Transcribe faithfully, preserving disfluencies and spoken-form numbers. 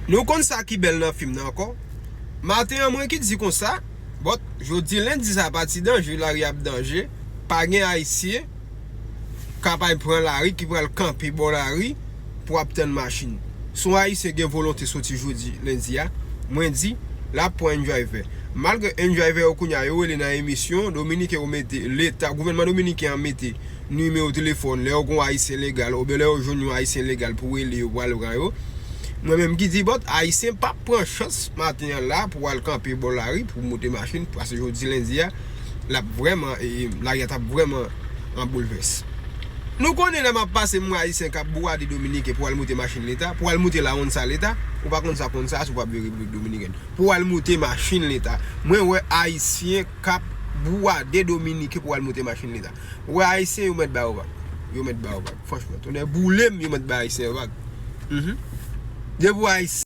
Nou konn sa ki bèl nan fim nan ankò. Maten an, mwen ki di konsa, but jodi lendi sa pati danje, lari ap danje, pa gen Ayisyen k ap al pran lari, ki pral kanpe bò lari pou ap tann machin. Si yon Ayisyen gen volonte soti jodi lendi a, mwen di, l ap pran N driver. Malgre N driver yo kounye a yo rele nan emisyon, Dominiken yo mete, Leta, gouvènman dominiken an mete nimewo telefòn, lè yo gon Ayisyen legal, oubyen lè yo jwenn yon Ayisyen legal pou rele yo, pou al pran yo. Mwen menm ki di, but Ayisyen p ap pran chans maten an la pou al kanpe bò lari, pou moute machin, paske jodi lendi a, l ap vrèman, e, lari a t ap vrèman an boulvès. Nou konnen lè m ap pase, m wè Ayisyen k ap bwade Dominiken pou al moute machin Leta, pou al moute la onsa Leta, ou pa konn sa konn sa, si w p ap viv Repiblik Dominikèn. Pou al moute machin Leta. Mwen wè Ayisyen k ap bwade Dominiken pou al moute machin Leta. Ou wè Ayisyen, yo mèt ba yo vag. Yo mèt ba yo vag. Franchman, tonnè boule m, yo mèt ba Ayisyen yo vag. Mhm. Depi w Ayisyen,